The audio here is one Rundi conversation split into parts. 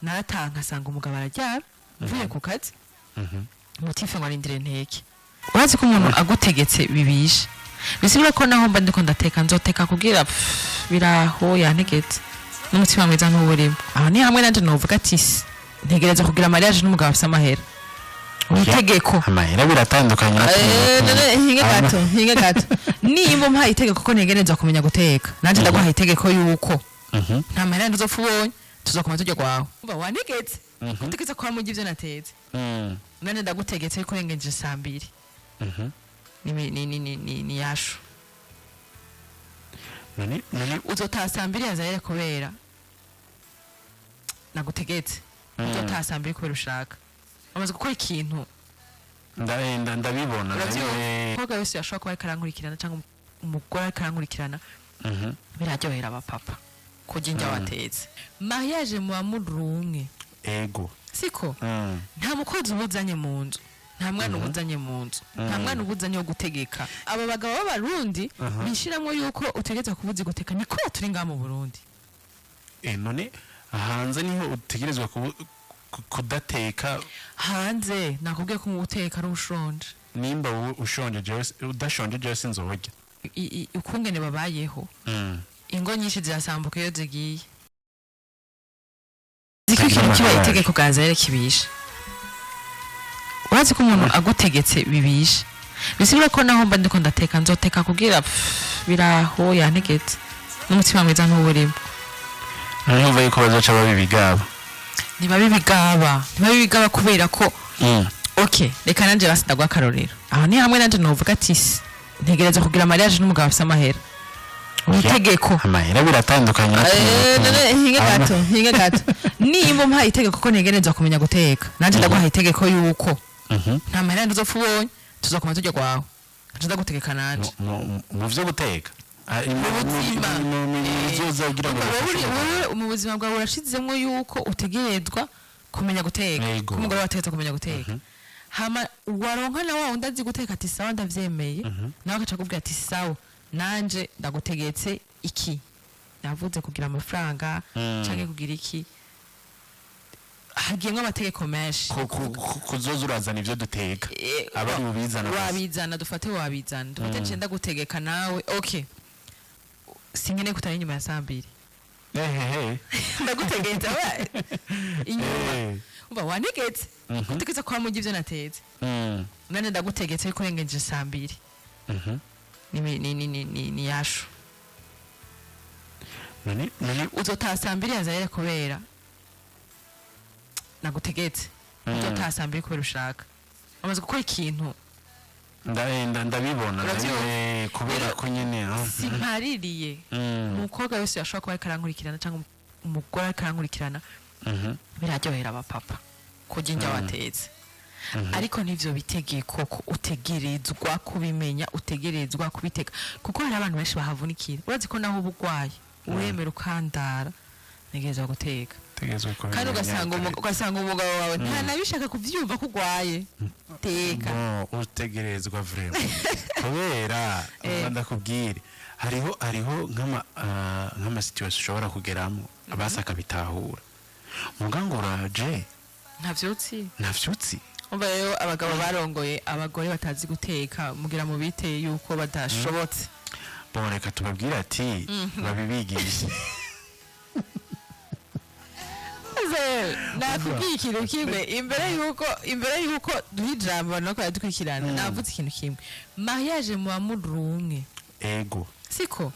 Narataha nkasanga umugabo araryama mvuye ku kazi, mutife ngo arindire nteke. Urazi ko umuntu agutegetse bibishe, bisigura ko naho mba ndiko ndateka, nzoteka kugira pff, biraho yantegetse n'umutima mwiza ntuburimo. Aho ni hamwe nanje novuga ati: "Ntegereza kugira mariage n'umugabo afise amahera, itegeko." Amahera biratandukanye no kumenya None hinge gato, hinge gato. Nimba umpaye itegeko ko ntegereza kumenya guteka, nanje ndaguhaye itegeko yuko nta mahera nduzopfa ubonye, tuzokoma tujya kwawe. Umva, wantegetse utegetse kwa mujya ivyo natetse, nanje ndagutegetse yuko urengeje saa 2 ni yashu. None Uzotaha saa 2 yazayere kubera nagutegetse. Uzotaha saa 2 kubera ushaka wamaze gukora ikintu. Ndabibona. Uravyumva? Umukobwa wese yashobora kuba ariko arankurikirana cyangwa umugore ariko arankurikirana, biraryohera abapapa kurya indya watetse. Mariage muba muri umwe, siko? Nta mukozi uba uzanye mu nzu, nta mwana uba uzanye mu nzu, nta mwana uba uzanye wo gutegeka. Aba bagabo b'Abarundi bishiramwo yuko utegereza kuba uzi guteka, niko turi ngaha mu Burundi. None hanze niho utegerezwa kudateka? Hanze nakubwiye ko mu guteka ari ushonje. Nimba wowe ushonje, jewe udashonje, jewe sinzorya. Ukungene babayeho, ingo nyinshi zirasambuka iyo zigiye ziko. Ikintu kibaye itegeko bwazere kibishe. Urazi ko umuntu agutegetse bibishe, bisigura ko naho mba ndiko ndateka, nzoteka kugira pff, biraho yantegetse n'umutima mwiza ntuburimo. Numva yuko bazoca baba ibigaba. Ntibabe ibigaba, ntibabe ibigaba kubera ko okay, reka nanje basi ndaguha akarorero. Aho ni hamwe nanje novuga ati: "Ntegereza kugira mariage n'umugabo afise amahera, itegeko." Amahera biratandukanye no kumenya. None hinge gato, hinge gato. Nimba umpaye itegeko ko ntegereza kumenya guteka, nanje ndaguhaye itegeko yuko nta mahera nduzopfa ubonye, tuzokoma tujya kwawe, nkaca ndagutegeka nanje. Mu vyo guteka. Mu buzima. Mu bizoza kugira ngo Wowe bafashe wowe mu buzima bwawe urashizemwo yuko utegerezwa kumenya guteka, ko umugore wategetse kumenya guteka, hama waronka na wa wundi azi guteka, ati: "Sawa, ndavyemeye." Nawe agaca akubwira ati: "Sawa, nanje ndagutegetse iki." Navuze kugira amafaranga canke kugira iki, hagiyemwo amategeko menshi. Kuzoza urazana ivyo duteka, aba ari bubizana gusa. Wabizana, dufate wabizana, dufate nje ndagutegeka nawe, okay, sinkeneye kutari inyuma ya saa 2. Ehehe. Ndagutegetse wa inyuma. Umva, wantegetse utegetse kwa mujya ivyo natetse, nanje ndagutegetse yuko urengeje saa 2 ni yashu. None Uzotaha saa 2 yazayere kubera nagutegetse. Uzotaha saa 2 kubera ushaka wamaze gukora ikintu. Ndabibona. Uravyumva? Kubera ko nyene Simpaririye. Umukobwa wese yashobora kuba ariko arankurikirana cyangwa umugore ariko arankurikirana, biraryohera abapapa kurya indya watetse, ariko n'ivyo bitegeko ko utegerezwa kubimenya, utegerezwa kubiteka, kuko hari abantu benshi bahavunikira. Urazi ko naho uba urwaye uremera ukandara, ntegerezwa guteka. Tegerezwa Kandi kubimenya. ugasanga umugabo wawe ntanabishaka kuvyumva ko urwaye, teka. Bon, utegerezwa vraiment, kubera ndakubwire, hariho nk'ama situation ushobora kugeramo abasi akabitahura, muga ngo uraje Ntavyutsi. Ntavyutsi. Umva rero, abagabo barongoye abagore batazi guteka, mugira mu bite yuko badashobotse. Bon, reka tubabwire ati babibigishe. Zel, nakubwiye ikintu kimwe imbere yuko duha ijambo abantu bariko baradukurikirana. Navuze ikintu kimwe: mariage muba muri umwe, siko?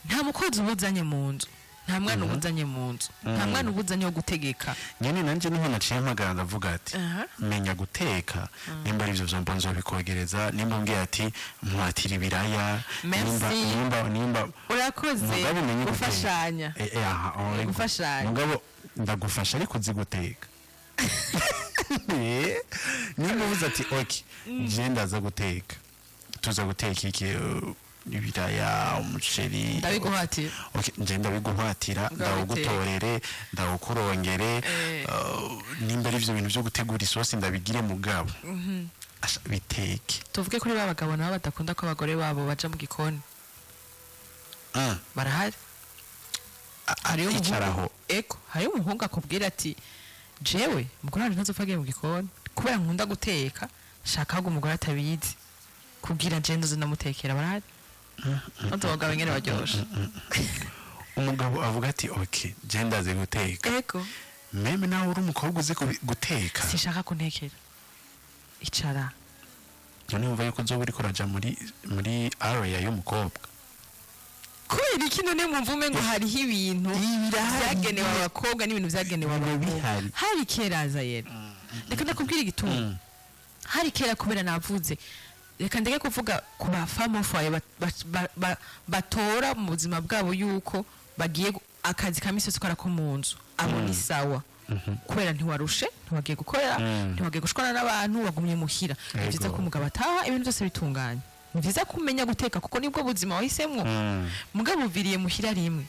Nta mukozi uba uzanye mu nzu, nta mwana uba uzanye mu nzu, nta mwana uba uzanye wo gutegeka. Nyene nanje niho naciye mpagara, ndavuga ati: "Menya guteka." Nimba ari ivyo vyombo nzobikogereza, nimba umbwiye ati mpatira ibiraya, nimba Merci. nimba Urakoze. Mugabo umenye guteka. Gufashanya. Aha, oh, ego. Gufashanya. Mugabo ndagufasha, ariko uzi guteka. Nimba uvuze ati: "Ok, je ndaza guteka, tuza guteka iki?" Ibiraya, umuceri. Ndabiguhatira. Okay, nje ndabiguhatira. Mugabo Ndawugutorere, ndawukurongere. Nimba ari ivyo bintu vyo gutegura isosi, ndabigire, mugabo asha, biteke. Tuvuge kuri ba bagabo nabo badakunda ko abagore babo baja mu gikoni. Barahari. Hariyo Icaraho. Eko hariho umuhungu akubwira ati: "Jewe umugore wanje ntazopfa agiye mu gikoni, kubera nkunda guteka, shaka ahubwo umugore atabizi kugira je ndoze ndamutekera." Barahari abagabo ingene baryoshe. Umugabo avuga ati: "Ok, je ndazi guteka." Même nawe uri umukobwa uzi guteka. "Sinshaka kuntekera, icara." None wumva yuko uzoba uriko uraja muri area y'umukobwa. Kubera iki none mwumva umengo hariho ibintu byagenewe abakobwa n'ibintu byagenewe Biba abahungu? Bihari. Hari kera zayera. Reka ndakubwira igituma. Hari kera kubera navuze, reka ndeke kuvuga ku ba femme foyer batora mu buzima bwabo yuko bagiye akazi ka misi yose ko mu nzu, abo ni sawa, kubera ntiwarushe, ntiwagiye gukora, ntiwagiye gushwana n'abantu, wagumye muhira. Ni byiza ko umugabo ataha ibintu byose bitunganye. Ni byiza ko umenya guteka, kuko nibwo buzima wahisemwo. Mugabo uviriye muhira rimwe,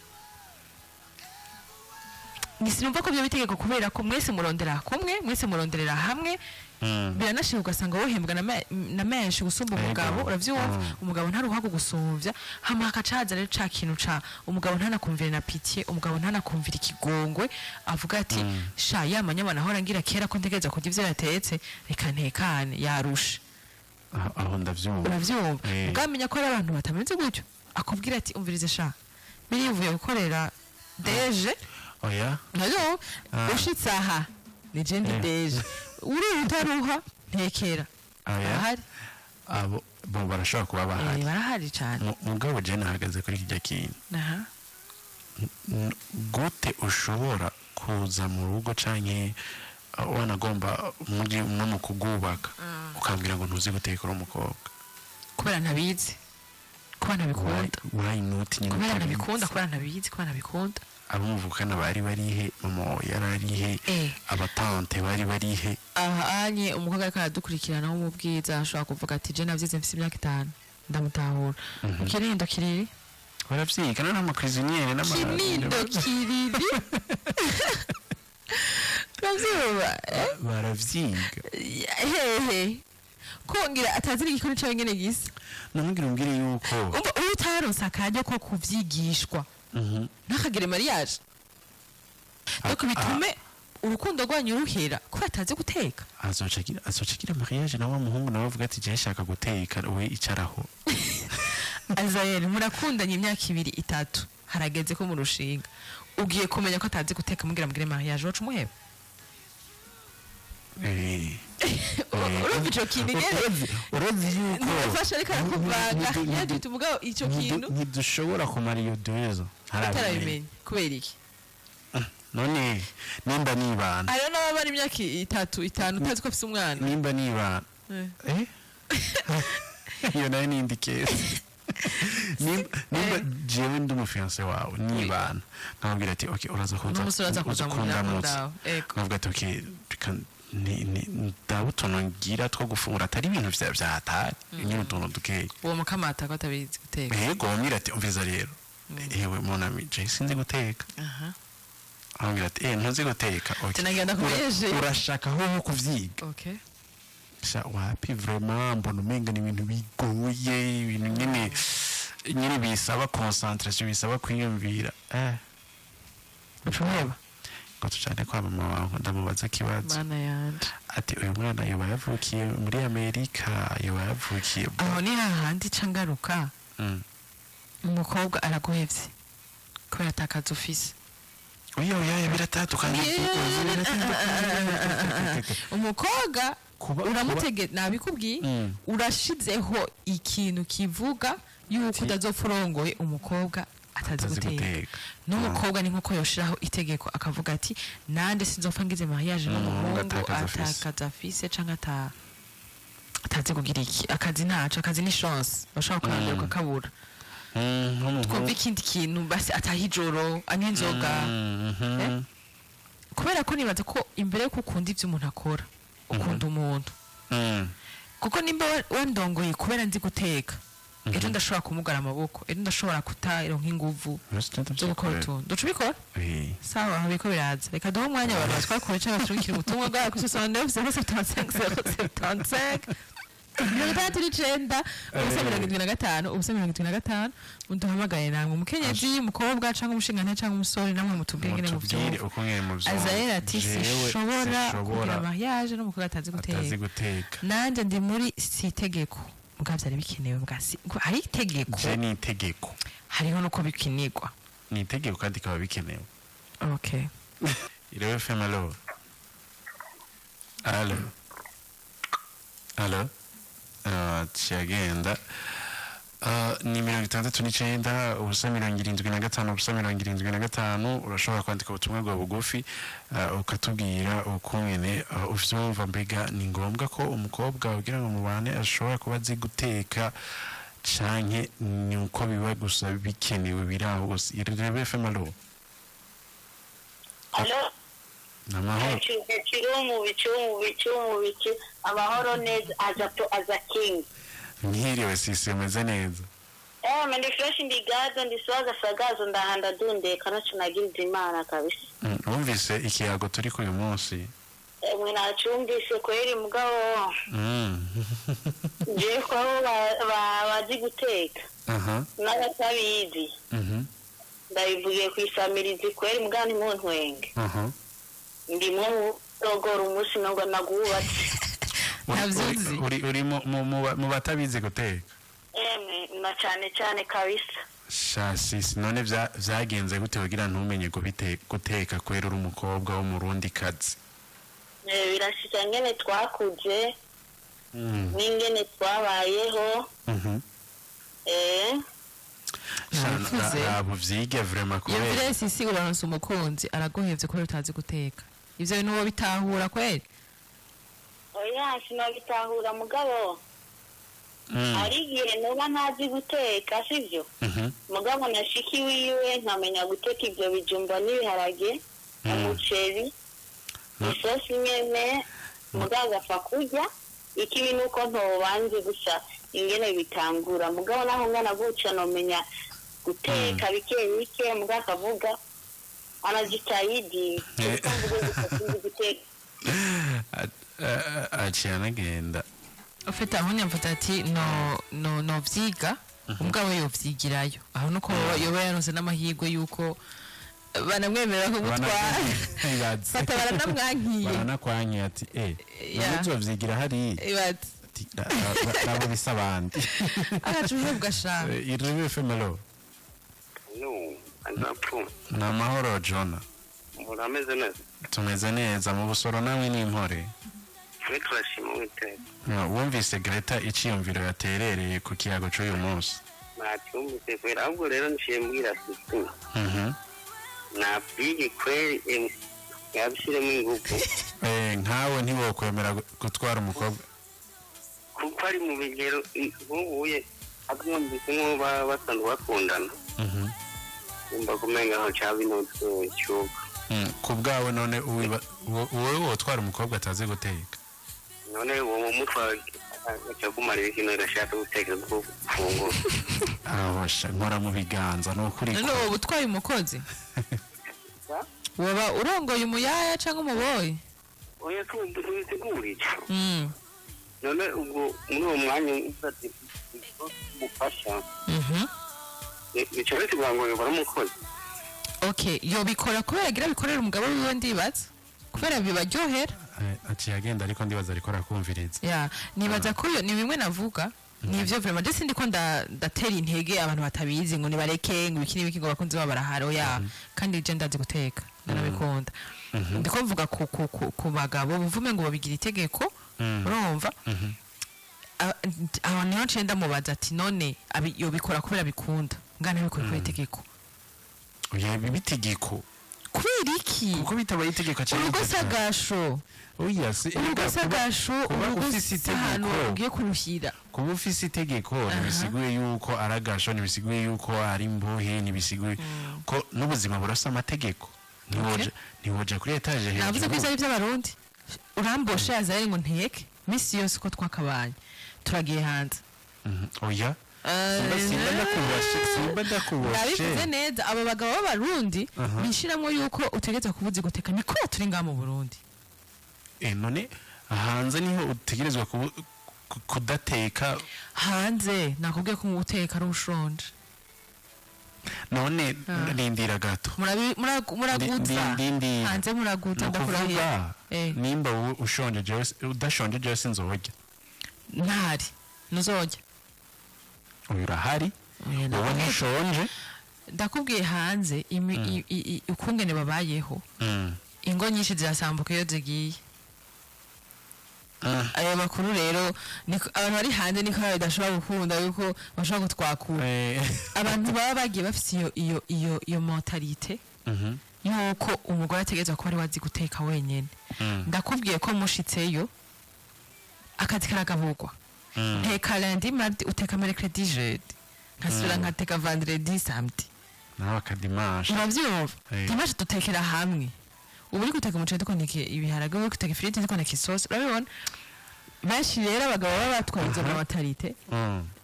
sinumva ko byo bitegeko, kubera ko mwese murondera kumwe, mwese muronderera hamwe. Biranashika ugasanga wohembwa na menshi gusumba umugabo, uravyumva? Umugabo ntaruha kugusumvya. Hama hakaca haza rero ca kintu ca umugabo ntanakumvire na pitié, umugabo ntanakumvira ikigongwe, avuga ati: "Sha, ya manyama nahora ngira kera ko ntegereza kurya ivyo yatetse, reka ntekane, yarushe." Aho ndavyumva. Uravyumva? Eh. Ubwamenya ko hari abantu batameze gutyo, akubwira ati: "Umvirize sha, birivuye gukorera deje." Oya. Nayo Ah. ushitse aha ni je ndi deje, uri utaruha ntekera. Oya. Barahari. Abo bo barashobora kuba bahari. Barahari cyane. Mugabo je nahagaze kuri kijya kintu. Aha. Gute ushobora kuza mu rugo canke wanagomba muri no mu kugubaka, ukambwira ngo ntuzi guteka uri umukobwa? Kubera ntabizi, kubera ntabikunda. Why not nyine Kubera utabizi? ntabikunda, kubera ntabizi, kubera ntabikunda. Abo muvukana bari barihe? Mama yari arihe? Abatante bari barihe? Aha anye umukobwa ariko aradukurikirana wo mu bwiza ashobora kuvuga ati: "Je navyize mfise imyaka 5." Ndamutahura. Mu Kinindo Kiriri. Baravyiga n'ama cuisinière n'ama Kinindo Kiriri, uravyumva, eh? Baravyiga. Hehe, kongera atazi igikoni cawe ingene gisa. Namubwira, umbwire yuko Umva, uyu utaronse akaryo ko kuvyigishwa, ntakagire mariage, donc bitume urukundo rwanyu ruhera kubera atazi guteka. Azoca agira mariage na wa muhungu, nawe avuga ati: "Je shaka guteka, we icaraho." Azayeli, murakundanye imyaka 2, 3, harageze ko murushinga, ugiye kumenya ko atazi guteka, mugira mugire mariage, waca umuheba? Urumva ico kintu ingene Urazi yuko ntibafashe, ariko arakuvanga yaje mugabo ico kintu ntidushobora kumara iyo 2 ans utarabimenya. Kubera iki? None nimba nibana Hariho n'ababa bari imyaka 3, 5 utazi ko afise umwana. Nimba nibana iyo nayo ni indi case. Nimba jewe ndi umu fiancé wawe, nibana, nkababwira ati: "Ok, uraza kuza N'umusore aza kuza mu muryango kundamutsa." ndawe. Ego. Nkavuga ati: "Ok, reka ndaba utuntu ngira two gufungura, atari ibintu vya hatari nyine, utuntu dukeya." Uwo mukamata ko atabizi guteka? Yego, wambwira ati: "Umviza rero, ewe mon ami, je sinzi guteka." Ambwira ati: "Eh, ntuzi guteka, okay." Tunagira ndakumenyeshe. Urashaka ho kuvyiga? Sha, wapi, vraiment mbona umenga ni ibintu bigoye, ibintu nyine nyine bisaba concentration, bisaba kwiyumvira. Ucumuheba? Ngo tujane kwa mama wawe ndamubaza ikibazo. Mana yanje! Ati: "Uyu mwana yoba yavukiye muri Amerika, yoba yavukiye?" Aho ni hahandi ca ngaruka. Umukobwa araguhevye kubera atakazi ufise. Oya, oya, biratandukanye. Umukobwa uramutege, nabikubwiye, urashizeho ikintu kivuga yuko utazopfa urongoye umukobwa atazi Atazi guteka. guteka. N'umukobwa ni nkuko yoshiraho itegeko akavuga ati: "Nande sinzopfa ngize mariage n'umuhungu n'umuhungu atakazi afise." Atakazi afise canke atazi kugira iki. Akazi ntaco, akazi ni chance, bashobora kurandura ukakabura. Nk'umuhungu. Twumva ikindi kintu basi, ataha ijoro, anywa inzoga. Eh? Kubera ko nibaza ko imbere yuko ukunda ivyo umuntu akora, ukunda umuntu, kuko nimba wandongoye kubera nzi guteka, ejo ndashobora kumugara amaboko, ejo ndashobora kutaronka inguvu zo gukora utuntu duca ubikora. Sawa, aho biriko biraza. Reka duhe umwanya abantu batwakure cyangwa baturungikire ubutumwa bwabo kuri 69 075 075. 69 ubusa 75 ubusa 75. Muduhamagaye namwe, umukenyezi, umukobwa cyangwa umushingantahe cyangwa umusore, namwe mutubwire ingene Mutubwire muvyumva. uko ngene muvyumva. Azarera ati Jewe sinshobora kugira sinshobora mariage n'umukobwa atazi atazi guteka. Guteka. Nanjye ndi muri si itegeko, mugabo byari bikenewe, mbwa si ngo hari itegeko. Je ni itegeko. Hariho nuko bikinigwa. Ni itegeko kandi ikaba bikenewe. Okay. Irebe FM, allo, allo, allo. Ciyagenda. Ni 69 ubusa 75 ubusa 75. Urashobora kwandika ubutumwa bwawe bugufi, ukatubwira ukungene uvyumva. Mbega ni ngombwa ko umukobwa kugira ngo mubane ashobora kuba azi guteka, canke ni uko biba gusa bikenewe biri aho gusa? Irebe FM, allo. Allo. Ni amahoro. Bicu mu bicu mu bicu mu bicu, amahoro neza, aza to aza king. Mwiriwe sisi, umeze neza? Eh, ndi fresh, ndi gazo, ndi swaga sagazo, ndahanda dundeka naco nagiriza Imana kabisa. Wumvise ikiyago turi ku uyu munsi? Eh, mwe nacumbise kweri, mugabo je ko bazi guteka n'abatabizi, ndabivugiye kwisamirizi kweri, mugabo ntimuntwenge. Ndimwe mu rogora umunsi nubwo nagubatse. Ntabyo nzi. Uri mu batabizi guteka? Emwe, na cyane cyane kabisa. Sha sisi, none vyagenze gute kugira ntumenye guteka kwera uri umukobwa w'Umurundi kazi? Eh, birashika ngene twakuze n'ingene twabayeho. Sha, Nabivuze. Ntabwo vyige vraiment Iyo kubera mvire sisi, uraronse umukunzi araguhevye kubera utazi guteka, ivyo bintu wo bitahura kweri? Oya, sinabitahura, mugabo hari igihe noba ntazi guteka, sibyo? Mugabo nashiki wiwe nkamenya guteka ibyo bijumba n'ibiharage, umuceri, isosi nyene, mugabo agapfa kurya. Ikibi nuko ntobanzi gusa ingene bitangura, mugabo naho ngana gutya nomenya guteka bike bike, mugabo akavuga anajitahidi. Kuko mvuge gusa sinzi guteka. Aciye anagenda. Ufite aho nyamvuze ati no no no vyiga, umugabo yovyigirayo aho nuko yoba yaronse n'amahirwe yuko banamwemerera kugutwara. Ibaze. Fata baranamwankiye. Baranakwankiye ati none uzovyigira hariya? Ibaze. Ati, nabo bisa abandi. Agaca uhebwa sha. Irebe FM, allo. No, azapfu. Ni amahoro, Jona. Murameze neza? Tumeze neza mu Busoro, namwe ni impore? Twe turashima Uwiteka. Wumvise Greta iciyumviro yaterereye ku kiyago c'uyu munsi? Nacyumvise kwera, ahubwo rero nciye mbwira sisi nabyige kweri, yabishyiremo ingufu. Nkawe ntiwokwemera gutwara umukobwa? Kuko ari mu bigero nk'ubuye abyumvise nk'uwo baba basanzwe bakundana, yumva kumenga aho cyaba inotse cyuka. Ku bwawe none wowe wotwara umukobwa atazi guteka? None uwo mutwara aca kumarira ikintu agashaka guteka bwo gufungura? Aho sha, nkora mu biganza ni ukuri. None woba utwaye umukozi, woba urongoye umuyaya cyangwa umuboyi? Oya, tubitegura icyo. None ubwo muri uwo mwanya ufata umufasha, bica bisigura ngo yobora umukozi? Okay, yobikora kubera agira bikorera umugabo wiwe, ndibaza kubera bibaryohera. Aciye agenda, ariko ndibaza ariko arakumviriza. Ya, nibaza ko ni bimwe navuga, nivyo vraiment. Ndetse ndiko ndatera intege abantu batabizi ngo nibareke, ngo ibiki n'ibiki, ngo abakunzi babo barahari. Oya, kandi je ndazi guteka, ndanabikunda. Ndiko mvuga ku bagabo buvume ngo babigira itegeko. Urumva, aho niho nciye ndamubaza ati none yobikora kubera bikunda, ngana bikora kubera itegeko? Oya, ibi bitegeko. Kubera iki? Kuko bitabaye itegeko aciye Urugo yumva si agasho. Oya, si Urugo erega si agasho. Kuba Urugo ufise si ahantu itegeko. ugiye kuruhira. Kuba ufise itegeko ntibisiguye yuko ari agasho, ntibisiguye yuko ari imbohe, ntibisiguye ko n'ubuzima burasa amategeko. Ntiwoja kuri étage Navuze ko hejuru. ivyo ari ivy'Abarundi. Uramboshe yazanye ngo nteke misi yose uko twakabanye, turagiye hanze. Oya, simba ndakuboshe, simba ndakuboshe. Nabivuze neza, abo bagabo b'Abarundi bishiramwo yuko utegerezwa kuba uzi guteka, niko turi ngaha mu Burundi. None hanze niho utegerezwa kuba Kudateka Hanze nakubwiye ko uteka ari ushonje. None rindira gato. Muraguza. Ndindira. Hanze muraguza. Ni Ndakurahiye. ukuvuga nimba wowe ushonje, jewe udashonje, jewe sinzorya? Ntari ntuzorya. Uyu urahari. Oya, Wowe ntushonje. Ndakubwiye, hanze ukungene babayeho, ingo nyinshi zirasambuka iyo zigiye. Ayo makuru rero abantu bari hanze niko bidashobora gukunda yuko bashobora kutwakura. Abantu baba bagiye bafite iyo mentalité yuko umugore ategerezwa kuba ari we azi guteka wenyene. Ndakubwiye ko mushitseyo akazi karagaburwa. Nteka lundi, mardi, uteka mercredi, jeudi, nkasubira nkateka vendredi, samedi. Nawe akadimasha. Uravyumva? Eh. Dimanche dutekera hamwe. Ubu uri guteka umuceri, dukoneka ibiharage, uri guteka ifiriti, dukoneka isosi. Urabibona, benshi rero abagabo baba batwaye izo mentalité.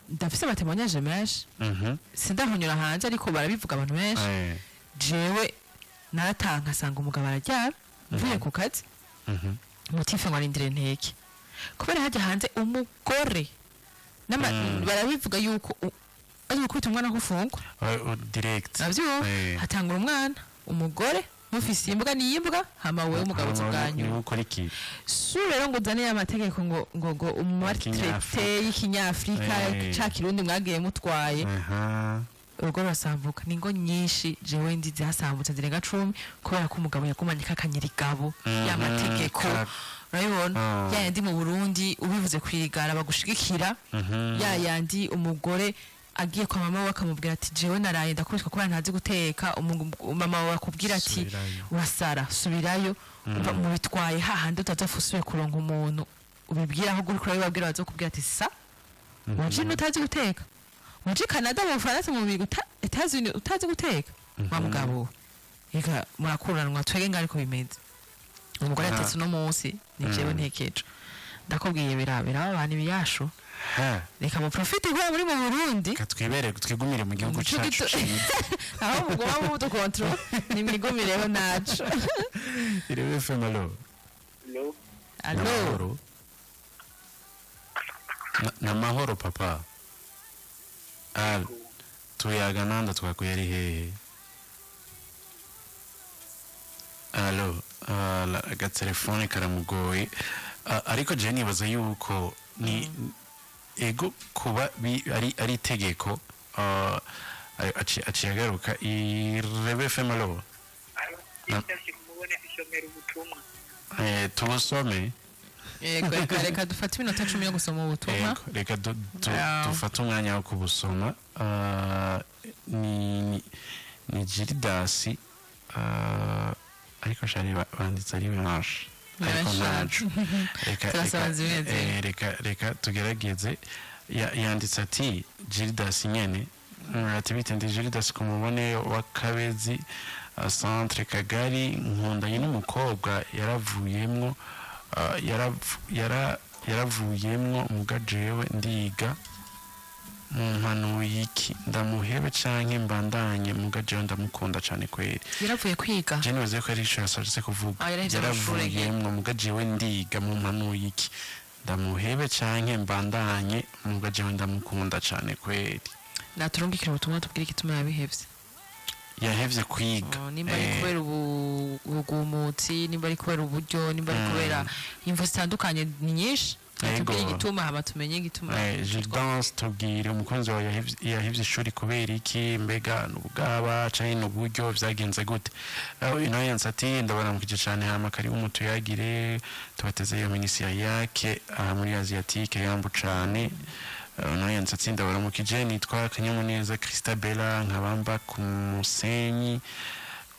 Ndafise ama témoignages menshi. Sindahonyora hanze, ariko barabivuga abantu benshi. Jewe narataha nkasanga umugabo araryara mvuye ku kazi. Mutife ngo arindire nteke, kubera hajya hanze umugore barabivuga yuko azi gukubita umwana ko ufungwa. Direct. Navyumva. Hatangura umwana, umugore mufise imbwa n'imbwa, hama wewe umugabo uza bwa nyuma. Niwe ukora iki? Si rero ngo uzane ya mategeko ngo umu maltraité y'ikinyafrika ca Kirundi mwagiye mutwaye, urugo rurasambuka. Ni ingo nyinshi jewe ndi zasambutse zirenga 10 kubera ko umugabo yagumanye kakanyirigabo ya mategeko. Urabibona? Ya yandi mu Burundi ubivuze kwigara bagushigikira, ya yandi umugore agiye kwa mama we akamubwira ati: "Jewe naraye ndakubitwa kubera ntazi guteka." Mama wawe akubwira ati: Subirayo. "Urasara, subirayo." Umva, mubitwaye hahandi utazopfa usubiye kuronka umuntu ubibwira, aho uriko urabibabwira bazokubwira ati: "Sa waje ino utazi guteka, waje Canada, mu Bufaransa, mu Bubiligi, utazi guteka wa mugabo we." Reka murakuranwa. Twege ngaho ariko bimeze, umugore atetse uno munsi, ni jewe ntekejo. Ndakubwiye, birabira abantu ibiyashu. Reka muprofite kubera muri mu Burundi. Reka twibere, twigumire mu gihugu Muco cacu ciza. Aho muguma mudu contrôle, nimwigumireho naco. Irebe FM, allo? Hello. Allo? Namahoro. Namahoro papa. Al tuyaga nanda, twakuye ari hehe? Allo? Agatelefone karamugoye. Ariko je nibaza yuko ni ego kuba ari itegeko. Aciye agaruka. Irebe FM, allo? Mubone isomera ubutumwa. Tubusome. Yego, reka dufate iminota 10 yo gusoma ubutumwa. Yego, reka dufate umwanya wo kubusoma. Ni Giridasi, ariko shari banditse ari benshi, ariko Benshi. ntaco. Reka Turasaba zimwe zimwe. Reka tugerageze. Yanditse ati Giridasi nyene, ati: "Bite, ndi Giridasi ku mubone wa Kabezi, centre Kagari. Nkundanye n'umukobwa yaravuyemwo, yaravuyemwo muga jewe ndiga. Mumpanuye iki? Ndamuhebe canke mbandanye? Muga jewe ndamukunda cane kweri." Yaravuye kwiga? Je nibaze ko ari ico yashatse kuvuga. Ah, yarahevye amashure. "Yaravuyemwo muga jewe ndiga. Mumpanuye iki? Ndamuhebe canke mbandanye? Muga jewe ndamukunda cane kweri." Naturungikira ubutumwa tubwire igituma yabihevye. Yahevye kwiga. Oh, nimba ari kubera ubugumutsi, nimba ari kubera uburyo, nimba ari kubera imvo zitandukanye, ni nyinshi. Tubwire igituma, hama tumenye igituma. Gildanse, tubwire umukunzi wawe yahevye ishuri kubera iki? Mbega ni ubugaba canke ni uburyo? Vyagenze gute? Ino yanse ati: "Ndabaramukije cane, hama karibu mutuyagire, tubateze iyo minisitiri yake aha muri Asiatique, yambu cane." Uno yanse ati: "Ndabaramukije, nitwa Kanyamuneza Christabella, nkabamba ku musenyi,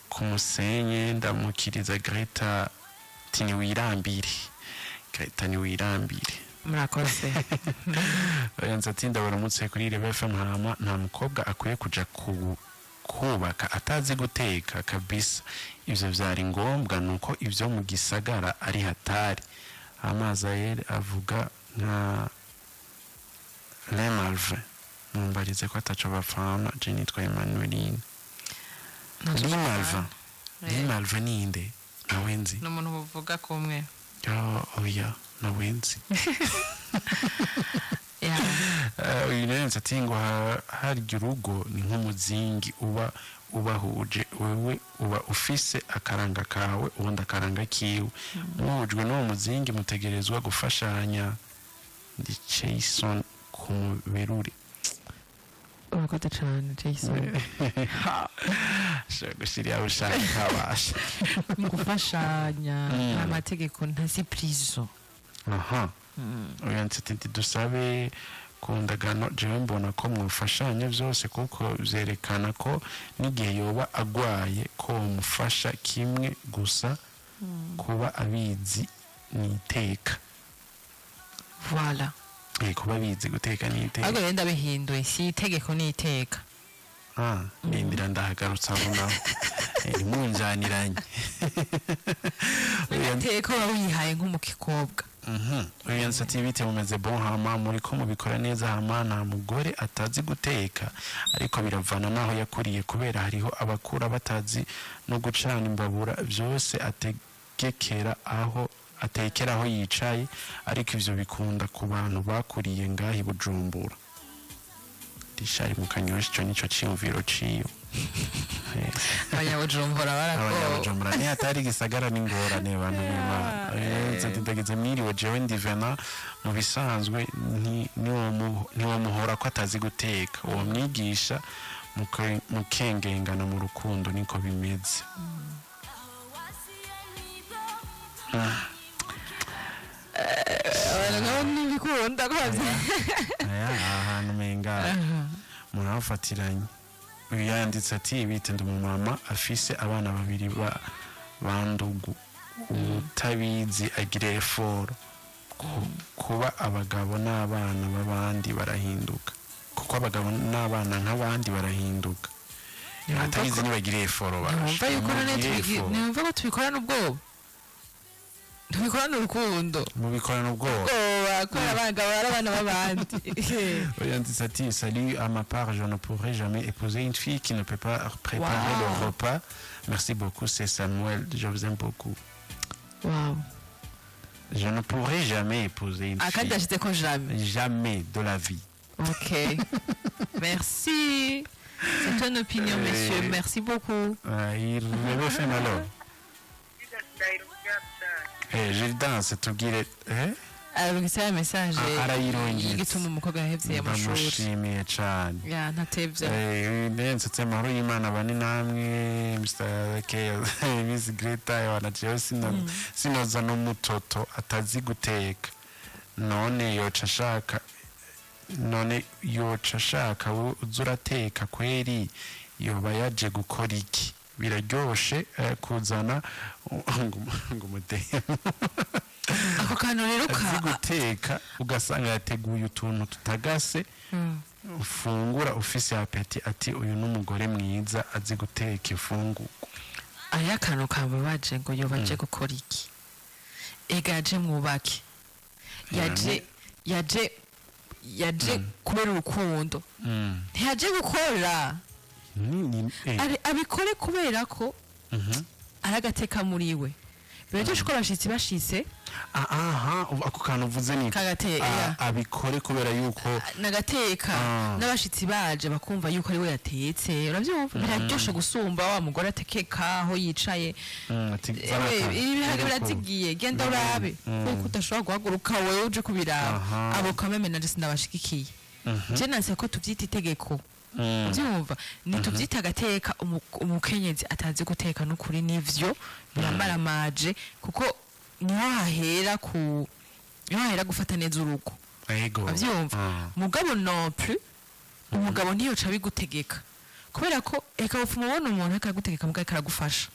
ku Musenyi. Ndamukiriza Greta tiniwirambire, Greta niwirambire." Murakoze. Yanze ati: "Ndabaramutse kuri Irebe FM. Hama nta mukobwa akwiye kuja kubaka atazi guteka kabisa. Ivyo vyari ngombwa nuko ivyo mu gisagara ari hatari." Amazi ayeri avuga nka Lemalve, mumbarize ko ataco bapfana. Je nitwa Emmanueline Limalve." Limalve ninde? Nawe nzi. Ni umuntu buvuga kumwe. Yo, oya, nawe nzi. Yeah. Uyu rero ati ngo harya urugo ni nk'umuzingi uba ubahuje, wewe uba ufise akaranga kawe, ubundi akaranga kiwe, muhujwe n'uwo muzingi mutegerezwa gufashanya. Ndi Jason ku muberure. Urakoze cane, Jason. Ashobora gushyira yawe ushaka ntabasha. Mu gufashanya, nta mategeko, nta prison. Aha, uyu ati dusabe ku ndagano, jewe mbona ko mwufashanya byose, kuko byerekana ko n'igihe yoba agwaye ko mufasha kimwe gusa kuba abizi ni iteka. Voilà. Kuba abizi guteka ni iteka. Ahubwo rero ndabihinduye, si itegeko, ni iteka. Ah, ndindira, ndahagarutse aho naho. Munjaniranye. Agateka uba wihaye nk'umukobwa. Uyu yanditse ati: "Bite, mumeze bon? Hama muri ko mubikora neza. Hama nta mugore atazi guteka, ariko biravana n'aho yakuriye, kubera hariho abakura batazi no gucana imbabura, byose ategekera aho atekera aho yicaye. Ariko ivyo bikunda ku bantu bakuriye ngaho i Bujumbura." Rishari mu Kanyosha, ico nico ciyumviro ciwe. Abanyabujumbura barako. Abanyabujumbura ni hatari, gisagara n'ingorane, bantu b'Imana. Ati: "Ndageze, mwiriwe, jewe ndivena mu bisanzwe ntiwomuhora ko atazi guteka, uwo mwigisha mukengengana mu rukundo, niko bimeze." Abantu nkabo ntibikunda ko Aya, aha hantu umenga murahafatiranye. Uyu yanditse ati: "Bite, ndi umumama afise abana babiri ba bandugu, utabizi agira effort. Kuba abagabo n'abana b'abandi barahinduka, kuko abagabo n'abana nk'abandi barahinduka." Atabizi ntibagire effort. Ntiwumva yuko none Mugire effort. Ntiwumva ko tubikorana ubwoba, tubikorana urukundo. Mubikorana ubwoba. Ubwoba kubera abagabo ari abana b'abandi. Yanditse ati: "Salut, à ma part, je ne pourrais jamais épouser une fille qui ne peut pas préparer le repas. Merci beaucoup, c'est Samuel, je vous aime beaucoup." Wow. Je ne pourrais jamais épouser une Akandi fille. Ashyize ko jamais. Jamais de la vie. Ok, merci, c'est une opinion, monsieur, merci beaucoup. Il fait malheur. Gildas, tubwire Arungitse message. Ah, arayirungitse. Igituma umukobwa yahevye amashuri. Ndamushimiye cane. Ya, ntatevye. Nsetse amahoro y'Imana bane namwe, Mr. K, Miss Greta. Wana jewe sinoza n'umutoto atazi guteka. None yoca ashaka wowe uza urateka kweri? Yoba yaje gukora iki? Biraryoshe kuzana ngo umudemu Ako kantu rero azi ka guteka, ugasanga yateguye utuntu tutagase, ufungura ufise appétit, ati uyu ni umugore mwiza azi guteka imfungurwa. Hariho akantu kababaje ngo yoba aje gukora iki? Ega yaje mwubake, yaje kubera urukundo, ntiyaje gukora. Abikore kubera ko ari agateka muri we. Biraryoshe ko abashitsi bashitse. Ah, aha, ako kantu uvuze ni Kagateka. Abikore kubera yuko Nagateka. N'abashitsi baje bakumva yuko ari we yatetse, urabyumva, biraryoshe gusumba wa mugore atekeka aho yicaye. Ati, Ewe, "Zana akantu." ibi bihaga birazigiye, genda urabe, kuko udashobora guhaguruka wewe uje kubiraba. Abo kameme nanje sindabashigikiye. Je nanse ko tuvyita itegeko. Ubyumva, ntitubyita agateka. Umukenyezi atazi guteka, n'ukuri nivyo biramaramaje, kuko niho hahera gufata neza urugo. Abyumva. Mugabo non plus umugabo ntiyoca abigutegeka, kubera ko reka bupfuma ubona umuntu akagutegeka, mugabo karagufasha.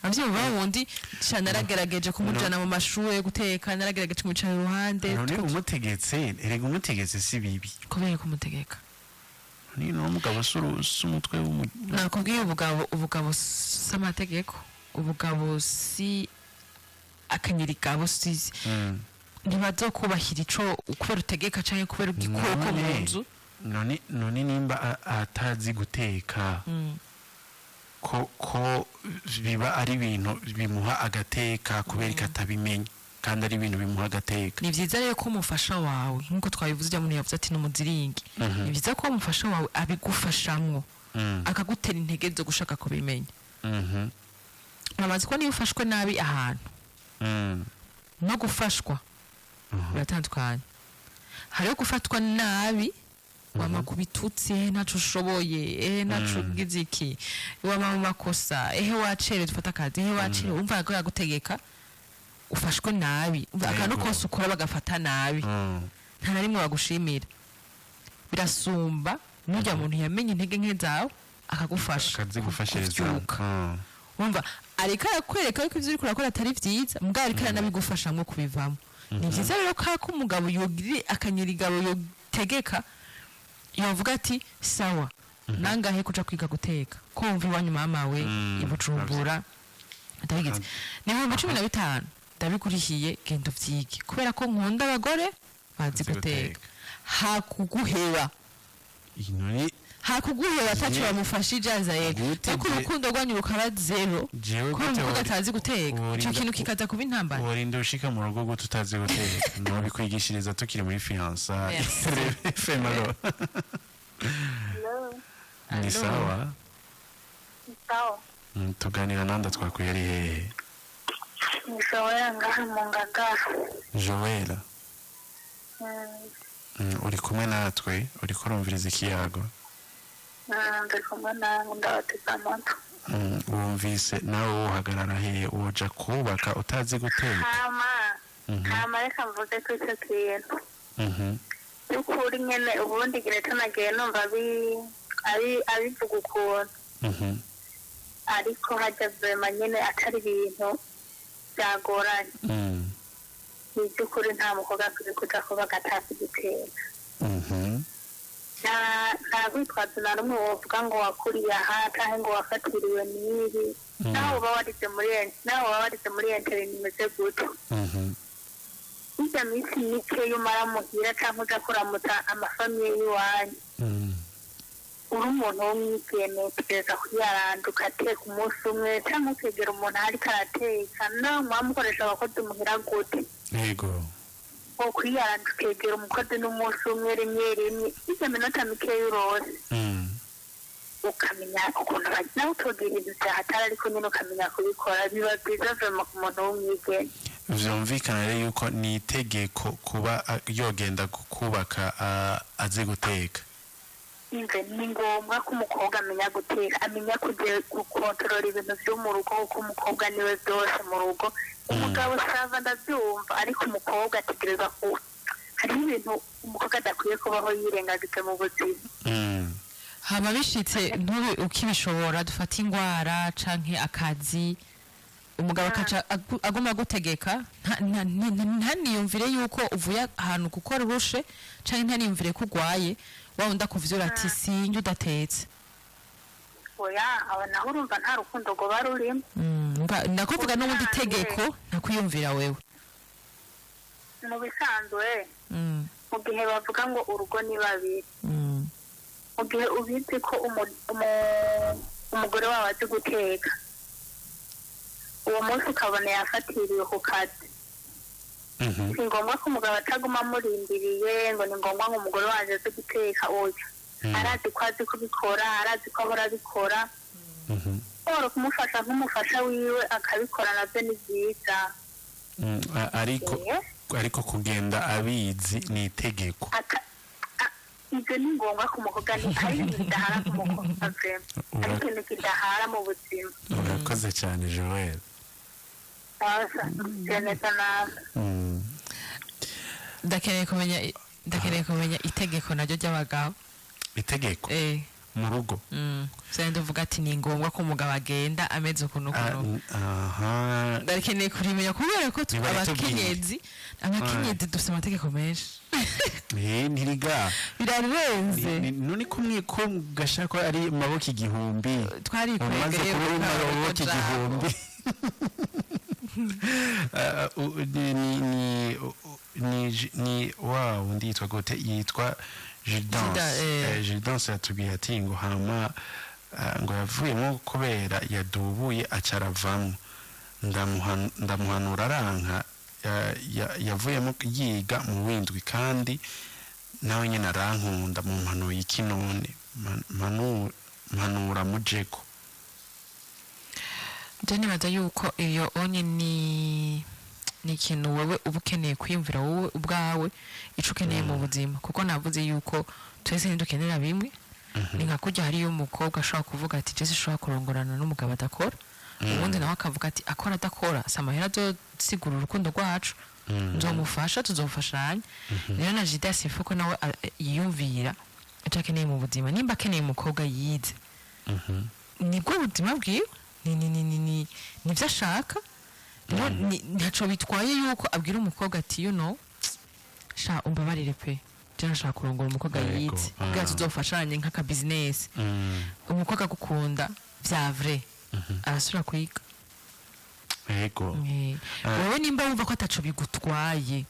Abyumva, wundi sha naragerageje kumujana mu mashuri yo guteka, naragerageje kumwicara iruhande. None umutegetse, erega umutegetse si bibi. Kubera kumutegeka. Ni n'umugabo si umutwe Nakubwiye, ubugabo si amategeko, ubugabo si akanyirigabo, si ntibazokubahira ico kubera utegeka canke kubera igikoko mu nzu. None nimba atazi guteka, ko biba ari ibintu bimuha agateka, kubera ko atabimenya. Kandi ari ibintu bimuha agateka. Ni vyiza rero ko umufasha wawe, nk'uko twabivuze, ujya muntu yavuze ati n'umuziringi, ni vyiza ko umufasha wawe abigufashamwo, akagutera intege zo gushaka kubimenya. Uramaze kubona iyo ufashwe nabi ahantu no gufashwa biratandukanye. Hariho gufatwa nabi, wama ku bitutsi: "Ehe, ntaco ushoboye, ehe, ntaco ugize iki, wama mu makosa, ehe, wacerewe, dufata akazi, ehe, wacerewe." Umva ko yagutegeka, ufashwe nabi. Umva akantu kose ukora bagafata nabi, nta na rimwe bagushimira. Birasumba n'ujya muntu yamenye intege nke zawe akagufasha akazigufashiriza kuvyuka. Wumva ariko arakwereka yuko ivyo uriko urakora atari vyiza, mbwa ariko aranabigufashamwo kubivamo. Ni vyiza rero ko hako umugabo yogira akanyirigabo, yotegeka, yovuga ati: "Sawa, nangahe kuja kwiga guteka? Ko wumva iwanyu mama we i Bujumbura ndabigize, ni 15,000, ndabigurihiye, genda uvyige, kubera ko nkunda abagore bazi bazi guteka." Guteka. Hakuguheba Inoni hakuguheba ataco bamufashije azaye Gute ariko urukundo rwanyu rukaba zéro Jewe kubera gute umukobwa atazi guteka, ico kintu kikaza kuba intambara. Worinda ushika mu rugo gute utazi guteka? Nobikwigishereza tukiri muri fiançailles. Merci. FM, allo? Ni Allo. sawa? Sawa. Tuganira nanda? Twakuye ari hehe? Ni Joella ngaha mu Ngagara. Joella. Uri kumwe natwe, uriko urumviriza ikiyago? Ndi kumwe nawe, ndabatega amatwi. Wumvise nawe wohagarara hehe? Woja kubaka utazi guteka? Hama hama reka mvuge ko icyo kintu by'ukuri nyene ubundi Greta nagiye numva abivuga ukuntu, ariko hajya vraiment nyene atari ibintu byagoranye. Ni by'ukuri nta mukobwa akwiye kuja kubaka atazi guteka. Nta rwitwazo na rumwe wovuga ngo wakuriye aha canke ngo wafatiriwe n'ibi. Naho uba warize muri internat imeze gute, hirya minsi mike umara muhira canke uja kuramutsa ama familles y'iwanyu, uri umuntu w'umwigeme utegereza kuyaranda ugateka umunsi umwe, canke ukegera umuntu ariko arateka. Nawe muba mukoresha abakozi muhira gute, wokwiyaranda ukegera umukozi n'umunsi umwe, rimwe rimwe, hirya minota mikeya urose, ukamenya ukuntu nawe utogira ibintu vyahatari, ariko nyene ukamenya kubikora, biba byiza vraiment ku muntu w'umwigeme. Vyumvikana rero yuko ni itegeko kuba yogenda kubaka azi guteka. Imve ni ngombwa ko umukobwa amenya guteka, amenya gukontorora ibintu vyo mu rugo, kuko umukobwa niwe byose mu rugo. Umugabo ça va, ndabyumva, ariko umukobwa ategereza ku hariho ibintu umukobwa adakwiye kubaho yirengagije mu buzima. Hama bishitse ntube ukibishobora, dufate ingwara canke akazi, umugabo akaca aguma agutegeka, ntaniyumvire yuko uvuye ahantu gukora urushe, canke ntaniyumvire ko urwaye, wa wundi akuvyura ati: "Sinjye udatetse." Oya, aba naho urumva nta rukundo rwoba rurimo. Ndakuvuga n'ubundi tegeko ntakwiyumvira wewe. Mu bisanzwe, mu gihe bavuga ngo urugo ni babiri, mu gihe ubizi ko umugore wawe azi guteka, uwo munsi ukabona yafatiriwe ku kazi, si ngombwa ko umugabo ataguma amurindiriye ngo ni ngombwa ngo umugore wanjye azi guteka. Oya, arazi ko azi kubikora, arazi ko ahora abikora. Oro kumufasha nk'umufasha wiwe akabikora nabyo ni byiza. Ariko ariko kugenda abizi ni itegeko. Ibyo ni ngombwa ku mukobwa, ni hari ibintu bidahara ku mukobwa vraiment, hari ikintu kidahara mu buzima. Urakoze cyane, Joel. Neza nawe. Ndakeneye kumenya itegeko naryo ry'abagabo. Itegeko mu rugo? Mm. Ndavuga ati ni ngombwa ko umugabo agenda ameze ukuntu ukuntu. Aha. Ndakeneye kurimenya kubera ko Nibaritubwire. abakenyezi dufite amategeko menshi. Ntiriga birarenze. None kumwe ko gashaka ko ari maboko 1000, umaze Twarikwegeye. Kuba uri maboko 1000. Ni wa wundi yitwa gute? Yitwa Gildanse. Gilda. Gildanse yatubwiye ati ngo hama ngo yavuyemo kubera yadubuye, aca aravamwo. Ndamuhanura aranka. Yavuyemo yiga mu windwi, kandi nawe nyine arankunda. Mu mpanuye iki none? Mpanura mujeko. Je nibaza yuko iyo onye ni ikintu wowe uba ukeneye kwiyumvira wowe ubwawe, ico ukeneye mu buzima, kuko navuze yuko twese ntidukenera bimwe. Ni nka kurya hariyo umukobwa ashobora kuvuga ati: "Je sinshobora kurongorana n'umugabo adakora." Ubundi nawe akavuga ati: "Akora adakora, si amahera azosigura urukundo rwacu, nzomufasha, tuzofashanya." Rero na Judas il faut ko nawe yiyumvira ico akeneye mu buzima. Nimba akeneye umukobwa yize, nibwo buzima bwiwe, ni nivyo ashaka. Rero ntaco bitwaye yuko abwira umukobwa ati: "Sha, umbabarire pe, je nashaka kurongora umukobwa yize kugira tuzofashanye nk'aka business." Umukobwa agukunda vya vrai arasubira kwiga. Wowe nimba wumva ko ataco bigutwaye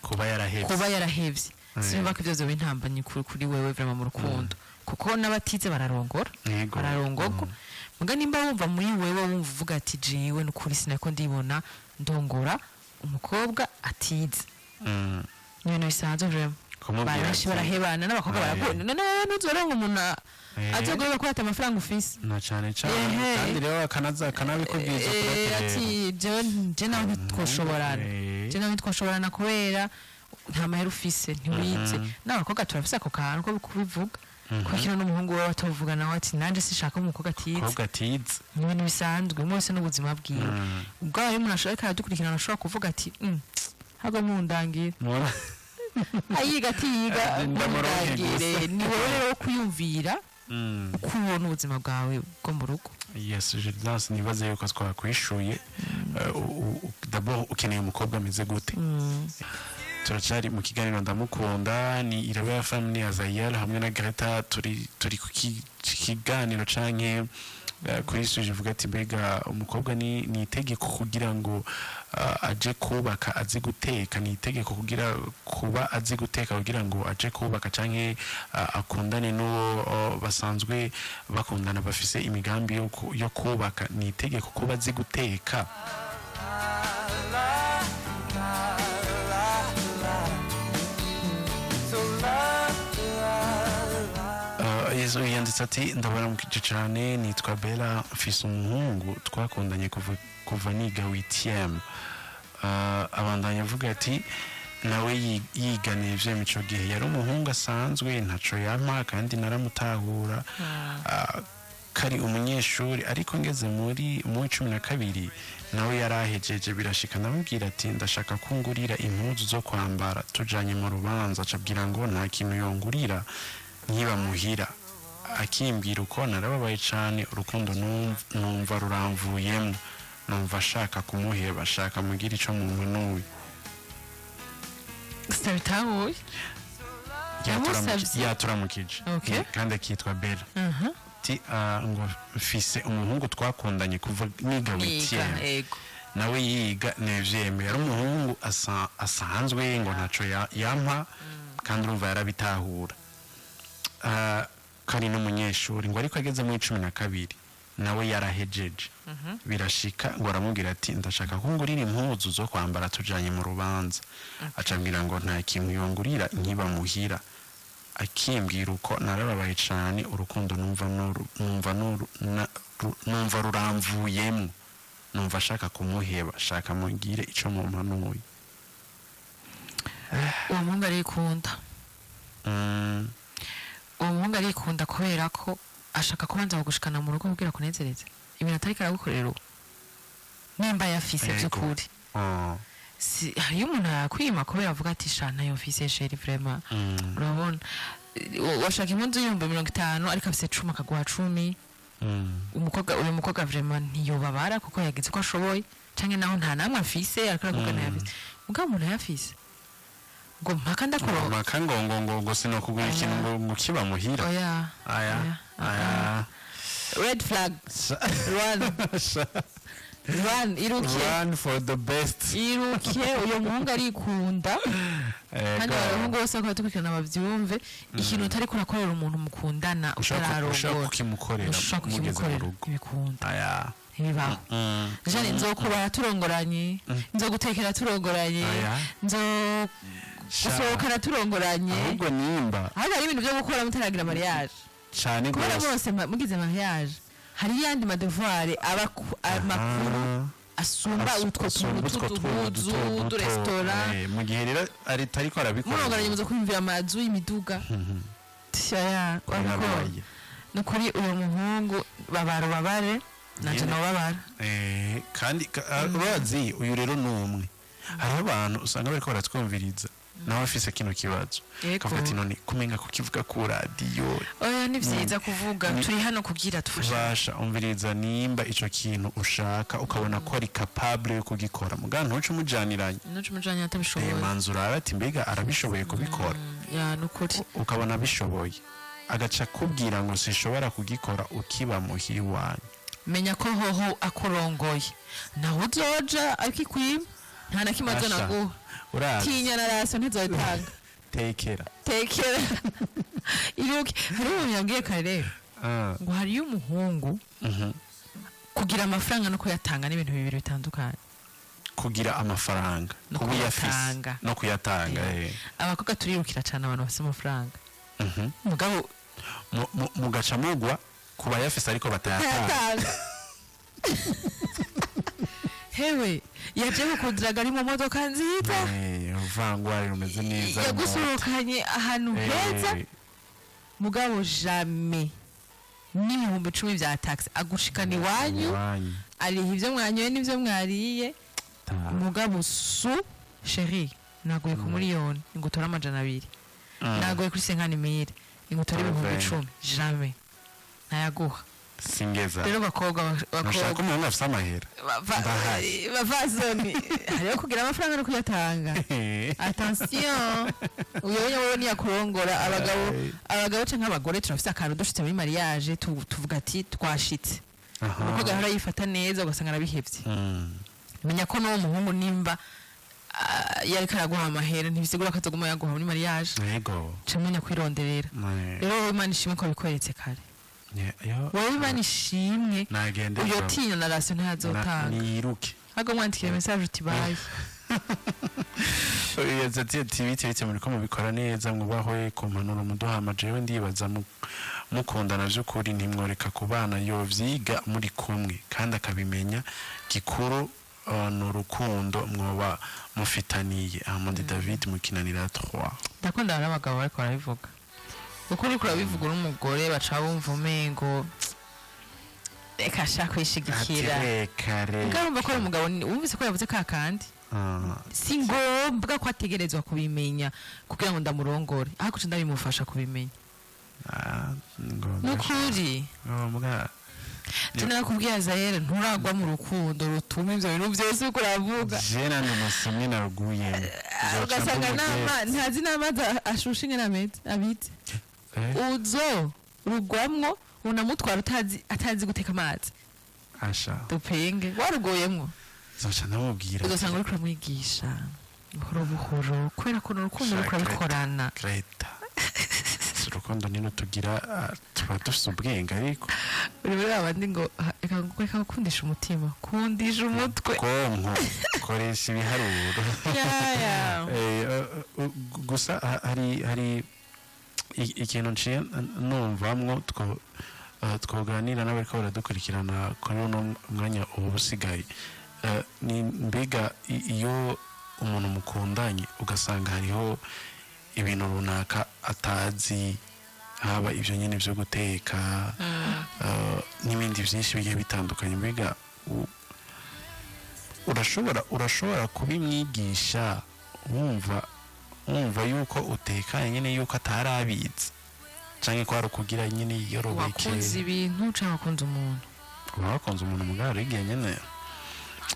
kuba yarahevye, kuba yarahevye, sinumva ko ivyo vyoba intambamyi kuri wewe vraiment mu rukundo, kuko n'abatize bararongora, bararongorwa. Muga nimba wumva muri wewe, wumva uvuga ati: "Jewe nukuri sinako ndibona ndongora umukobwa atize," ni ibintu bisanzwe vraiment. Kumubwira Benshi barahebana n'abakobwa barakunda. None ntuzoronka umuntu azoguheba ko ata amafaranga ufise. Na cane cane. Kandi rero akanaza akanabikubwiza kuri. Ati: "Jewe, je nawe ntitwoshoborana, je nawe ntitwoshoborana kubera nta mahera ufise, ntiwize." N'abakobwa turafise ako kantu ko kubivuga, kuko kino n'umuhungu we batovuga nawe ati: "Nanje sinshaka umukobwa atize." Umukobwa atize. Ni ibintu bisanzwe, umwe wese n'ubuzima bwiwe. Ubwo iyo umuntu ashobora, ariko aradukurikirana, ashobora kuvuga ati: "Hago mundangira ayiga atiyiga, Ndamuronke mundangire." gusa. Ni wowe rero wo kwiyumvira uko ubona ubuzima bwawe bwo mu rugo. Yes, Julius, nibaze yuko twakwishuye. D'abord ukeneye umukobwa ameze gute? Turacyari mu kiganiro Ndamukunda, ni Irebe Family ya Zayel hamwe na Greta. Turi ku kiganiro canke kuri sujet ivuga ati: mbega umukobwa ni itegeko kugira ngo aje kubaka azi guteka? Ni itegeko kugira kuba azi guteka kugira ngo aje kubaka canke akundane n'uwo basanzwe bakundana, bafise imigambi yo kubaka? Ni itegeko kuba azi guteka? Yesu yanditse ati: "Ndabaramukije cyane, nitwa Bella, mfise umuhungu twakundanye kuva niga huitième." Abandanya avuga ati: "Nawe yiganiye ivyo mico gihe yari umuhungu asanzwe, ntaco yampa, kandi naramutahura kari umunyeshuri. Ariko ngeze muri 12 nawe yarahejeje, birashika ndamubwira ati ndashaka ko ngurira impuzu zo kwambara tujanye mu rubanza. Acabwira ngo nta kintu yongurira nkiba muhira. Akimbwira uko narababaye cane, urukundo numva ruramvuyemo, numva ashaka kumuheba. Ashaka mugira ico mumpanuye." Sinabitahuye. Yamusavye? Yaturamukije. Kandi akitwa Bella. Ati ngo mfise umuhungu twakundanye kuva niga Yiga. huitième, nawe yiga neuvième. Yari umuhungu asanzwe, ngo ntaco yampa, kandi urumva yarabitahura kari n'umunyeshuri. Ngo ariko ageze muri 12 nawe yarahejeje, birashika ngo aramubwira ati ndashaka ko ngurira impuzu zo kwambara tujanye mu rubanza. Acambwira ngo nta kintu yongurira nkiba muhira. Akimbwira uko narababaye cane, urukundo numva ruramvuyemo, numva ashaka kumuheba. Shaka mugire ico mumpanuye." Uwo muhungu arikunda. Uwo muhungu arikunda kubera ko ashaka kubanza kugushikana mu rugo kugira kunezereze ibintu atariko aragukorera ubu, nimba yafise by'ukuri. Si hariyo umuntu yakwima kubera avuga ati: "Sha, ntayo mfise chéri, vraiment." Urabona, washaka impuzu y'50,000, ariko afise 10, akaguha 10. Umukobwa, uyu mukobwa vraiment ntiyobabara kuko yagize uko ashoboye, canke naho nta namwe afise, ariko aravuga ntayafise. Mugabo umuntu ayafise ngo mpaka ndakuronka, Maka ngo sinokugura ikintu ngo kiba muhira. Oya. Aya. Oya. Aya. Red flag, run, run, iruke. Run for the best. Iruke, uyo muhungu arikunda. Kandi abahungu bose bakaba dukurikirana bavyumve: ikintu utariko urakorera umuntu mukundana Ushobora utararongora, kukimukorera ushobora mugeze mu kukimukorera rugo. Ntibikunda. Aya. Ntibibaho. Jane, nzokubara turongoranye, nzogutekera turongoranye, Oya. nzo gusohokana turongoranye. Ahubwo nimba Ahubwo hari ibintu byo gukora mutaragira mariage. Cane Kubera gose. bose mugize mariage, hari yandi ma devoirs aba amakuru asumba utwo asumba tuntu utwo tuntu tw'uduhuzu, duto duto. uturesitora. Mu gihe rero ariko arabikora, Murongoranye muzo kwiyumvira amazu, imiduga. Tya, wabikora. Birabaye. Ni ukuri, uwo muhungu babara ubabare, nanje Nyene. nobabara. Kandi urazi, uyu rero ni umwe. Hariho abantu usanga bariko baratwumviriza, nawe afise kino kibazo, kavuga ati: "None kumenga kukivuga ku radiyo?" Oya, ni vyiza kuvuga. Turi hano kugira tufashe. Basha, umviriza, nimba ico kintu ushaka ukabona ko ari capable yo kugikora, muga ntuce umujaniranye. Nuca umujanye atabishoboye. Manza urabe ati: "Mbega arabishoboye kubikora?" Ya, ni ukuri. Ukabona abishoboye, agaca akubwira ngo: "Sinshobora kugikora ukiba muhira iwanyu." Menya ko hoho akurongoye nawe uzoja akikwima, nta na kimwe Basha, azonaguha. Urazi, Tinya na ration ntizoyitanga. Tekera. Tekera, iruke. Hariho umuntu yambwiye kare ngo hariyo umuhungu, kugira amafaranga no kuyatanga n'ibintu bibiri bitandukanye. Kugira amafaranga, No kuba uyafise, kuyatanga. no kuyatanga. Abakobwa turirukira cyane abantu bafise amafaranga, mugabo Mugaca mugwa ku bayafise ariko batayatanga. Tayatanga. Hewe, yaje kukudiraga ari mu modoka nziza, Uvangwari rumeze neza. Yagusohokanye ahantu heza, mugabo jamais n'10,000 vya taxi agushikana iwanyu, iwanyu. Ariha ibyo mwanyoye n'ibyo mwariye. Mugabo su chéri, naguye ku miliyoni ngo utore 200, naguye kuri 50 000 ngo utore ibihumbi Vingt. 10, jamais ntayaguha. Singeza. Rero bakobwa, Ntushaka bakobwa, umuntu afise amahera. Ndahari. Bavasoni, hariho kugira amafaranga no kuyatanga. Attention, uyoboye wowe niyakurongora. Abagabo, abagabo canke abagore turafise akantu dushitse muri mariage, tuvuga ati twashitse. Umukobwa ahora yifata neza, ugasanga arabihevye. Menya ko n'uwo muhungu nimba yariko araguha amahera, ntibisigura ko azoguma yaguha muri mariage. Ca menya kwironderera. Rero wowe, Imana ishimwe ko wabikweretse kare. Wowe, Imana ishimwe. Nagende. Uyo tinya na ration ntazotanga. Niruke. Ahubwo mwandikire message uti: "Bye." Ati bite bite, muriko mubikora neza, mwubahwe ku mpanuro muduhama. Jewe ndibaza mukundana vy'ukuri ntimworeka kubana, yovyiga muri kumwe kandi akabimenya. Gikuru ni urukundo mwoba mufitaniye. Ahmad David mukinanira 3. Ndakunda n'abagabo bariko barabivuga, kuko uriko urabivuga uri umugore, baca bumva umengo reka ashaka kwishigikira. Reka. Ubwo urumva ko ari umugabo, wumvise ko yavuze ka kandi si ngombwa ko ategerezwa kubimenya kugira ngo ndamurongore, ariko nca ndabimufasha kubimenya. Nukuri. Ngombwa. Tunakubwiye Zahera, nturagwa mu rukundo rutuma ivyo bintu vyose uriko uravuga. Je nandi umunsi naruguye. Ugasanga ntazi n'amazi ashushe ingene ameze abitse. Uzo rugwamwo unamutwara utazi, atazi guteka amazi. Asha. Dupenge waruguyemwo. Zoca ndamubwira. Ugasanga uriko uramwigisha buhoro buhoro, kubera ko urukundo ruriko urabikorana. Greta, si urukundo nino tugira, tuba dufise ubwenge ariko. Uri muri babandi ngo reka gukundisha umutima, kundisha umutwe. Konko koresha ibiharuro. Ya. Gusa hari ikintu nciye numvamwo twoganira n'abariko baradukurikirana kuri uno mwanya ubu busigaye. Ni mbega iyo umuntu mukundanye ugasanga hariho ibintu runaka atazi, haba ibyo nyine byo guteka, n'ibindi byinshi bigiye bitandukanye, mbega urashobora kubimwigisha wumva yuko utekanye nyine, yuko atarabizi, canke ko hari ukugira nyine yiyorobeke? Wakunze ibintu cyangwa wakunze umuntu? Uba wakunze umuntu, mugabo hari igihe nyine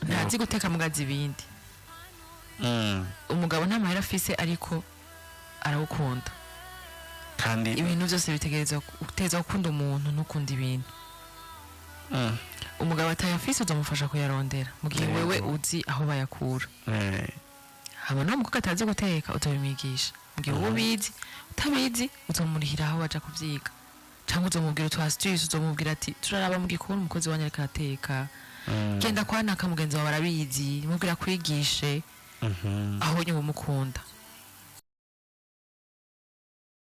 Ntazi guteka mugazi ibindi. Umugabo nta mahera afise ariko arawukunda. Kandi Ibintu byose bitegerezwa uteza gukunda umuntu, ntukunda ibintu. Umugabo atayafise uzamufasha kuyarondera mu gihe wewe uzi aho bayakura. Haba n'uwo mukobwa atazi guteka, uzabimwigisha mu gihe wowe ubizi. Utabizi, uzomurihira aho baja kuvyiga, cyangwa uzomubwira utu astuce, uzomubwira ati: "Turaraba mu gikoni, umukozi wanyu ariko arateka." Genda kwa naka, mugenzi wawe arabizi, mubwira kwigishe. Aho nyine umukunda.